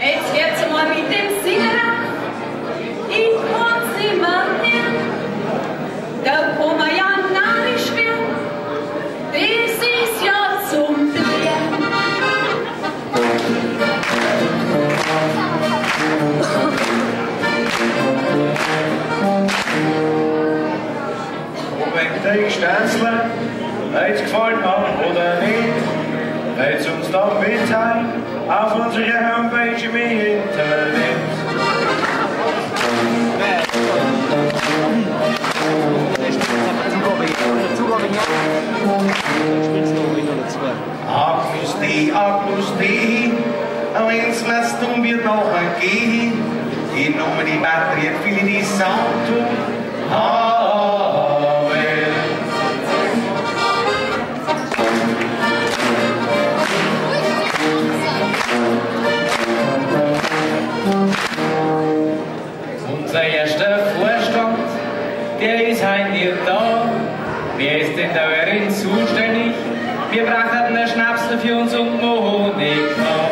Jetzt hört's mal mit dem Singen auf. Ich kann's nimmer hören. Da kann man ja narrisch werden. Das ist ja zum Blären. Und wenn die Stänzle, wenn's gefällt mir oder nicht, wenn's uns dann mitteilen auf unserer Homepage im Internet. Agnus Dei, Agnus Dei, wenn's lasst und wird noch ein gehen, in nomine di Patri et Filii Sancto. Amen. Unser erster Vorstand, der ist heim nicht da. Wer ist denn da darin zuständig? Wir brachten einen Schnaps für uns und Monika.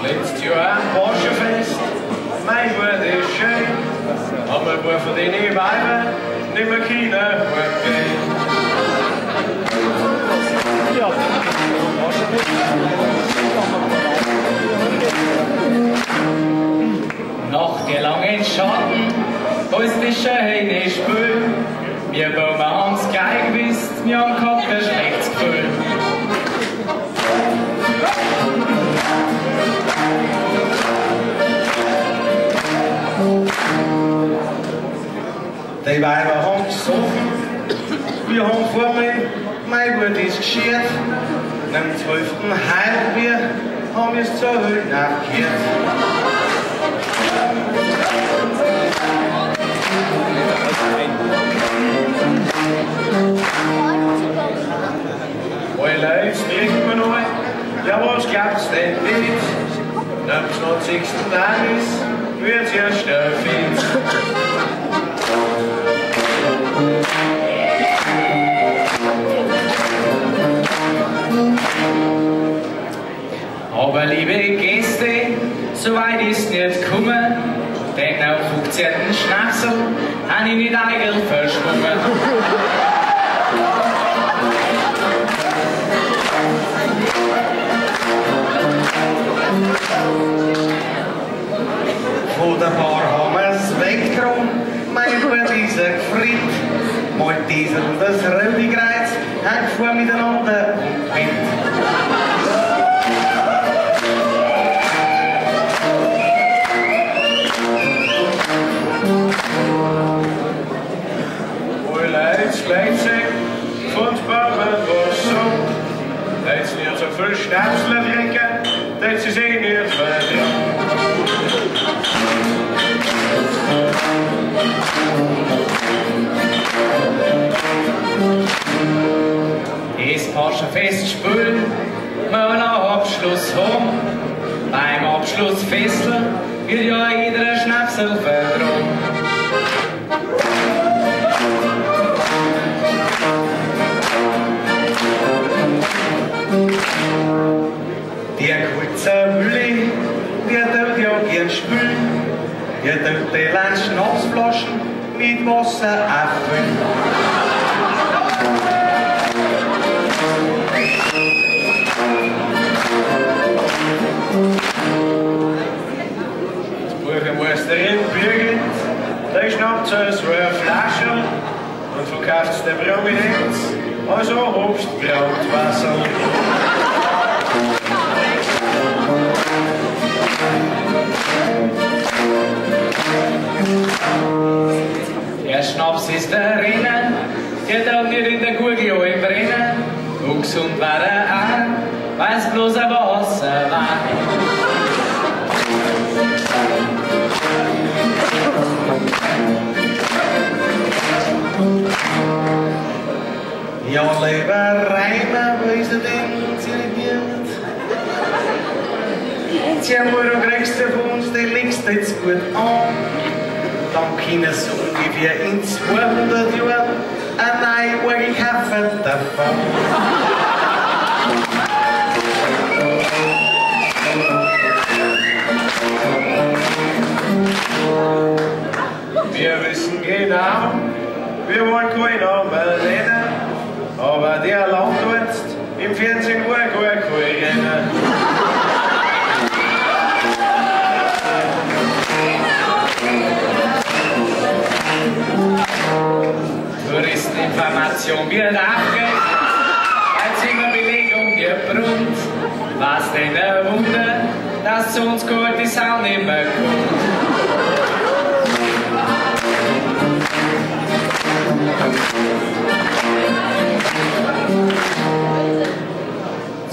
Letztes Jahr am Porsche-Fest, mein war das schön, aber war von den Weiber nicht mehr China gehen. Wir Bauern haben's gleich gewusst, wir haben gehabt ein schlechtes Gefühl. Die Weiber haben gesoffen, wir haben vor mir, mein Blut ist geschert. Am 12. Heilbier haben wir's zur Hölle nachgekehrt. Alle Leute trinkt man noch, ja was glaubt's denn nicht? Am 20. Tages wird's ja schnell fit. Aber liebe Gäste, so weit ist nicht gekommen, denn auf 15. Schnapsel han ich nicht eigen verschwommen. Von der Bar haben wir's weggenommen, mein Blut ist ein Gefriert. Malteser und das Rödi Kreuz haben gefahren miteinander und mit. Von Bauern was so. Dat ze niet zoveel schnapselen drinken, dat ze zich niet verdrinken. Es passt fest spülen, wir einen Abschluss haben. Beim Abschlussfestl wird ja jeder Schnapsel vertragen. Der kurze Mülli, der tut ja gern spülen, der tut die leeren Schnapsflaschen mit Wasser auffüllen. Die Bürgermeisterin Birgit, die schnappt so eine Flasche und verkauft der Prominenz, also Obst braucht Wasser. Der Schnaps ist der Renner, der darf nicht in der Gurgel brennen. Ungesund war er auch, weil's bloß ein Wasser war. Ja, lieber Rainer, wo ist er denn zelebriert? Tja, du kriegst du von uns, den legst du jetzt gut an. Dann können sie ungefähr in 200 Jahren eine neue Orgel kaufen davon. Wir wissen genau, wir wollen keinen Namen nennen, aber der Landarzt im Fernsehen war gar kein Renner. Touristeninformation wird aufgeregt, als immer Belegung gebrummt. Was denn ein Wunder, dass zu uns gut die Sau nimmer kommt.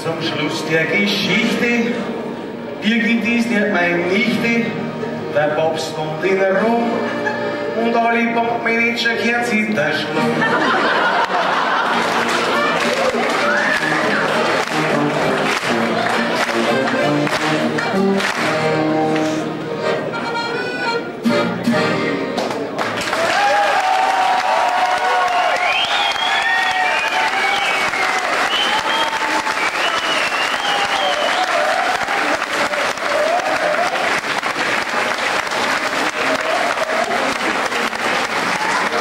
Zum Schluss der Geschichte, Birgit ist nicht meine Nichte, der Papst wohnt in Rom und alle Bankmanager kehren sich der Schlund.